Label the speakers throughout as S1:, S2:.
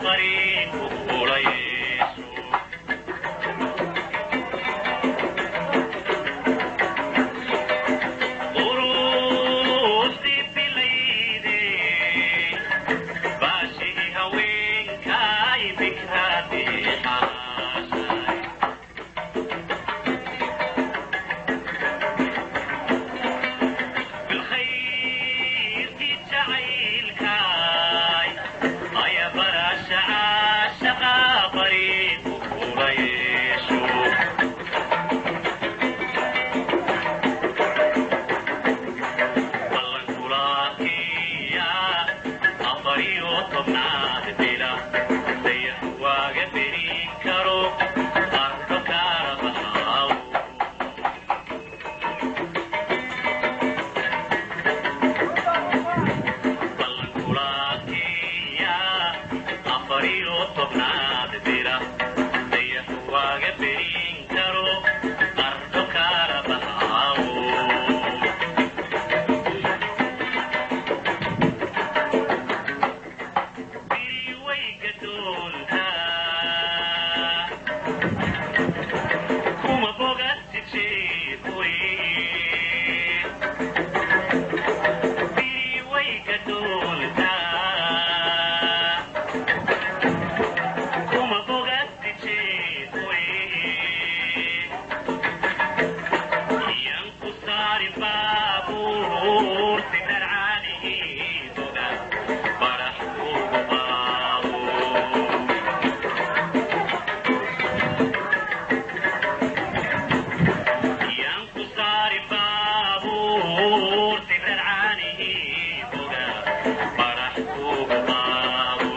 S1: Bari kula yeesho. Quruxdii bilayde baashihii haweenkaay bikraadii xalaashay. Bilkhayrtii jacaylkaay aya barasha caashaqa bari kula yeesho. Ballankulakiya 14aad bila dayax waaga berin karo ardo kaala baxaaw. Ballankulakiya 14aad bila dayax waaga berin karo ardo kaala baxaaw. Biriwayga doontaa kuma bogatid sheekuye. Biriwayga doontaa kuma bogatid sheekuye. Yan ku saarin baabuur si dharcaanihiidoga barax kugu qaado. Yan ku saarin baabuur si dharcaanihiidoga barax kugu qaado.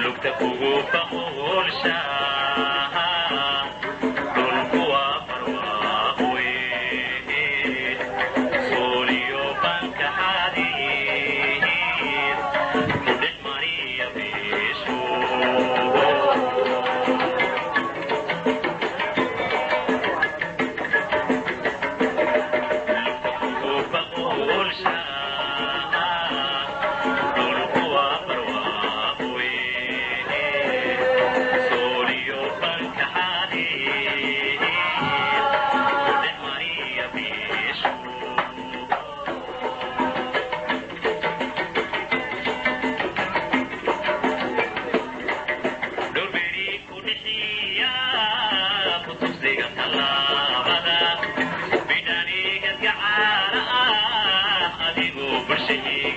S1: Lugta kugu baquulshaa dhulku waa barwaaqoye sooliyo banka xadiir ku dhex mariya beesho. Lugta kugu baquulshaa dhulku waa barwaaqoye sooliyo banka xadiir ku dhex mariya beesho. Dhowrberi ku dhixiya kutubsiga tallaabada bidhaniga gacaala ah adigoo bulshahii.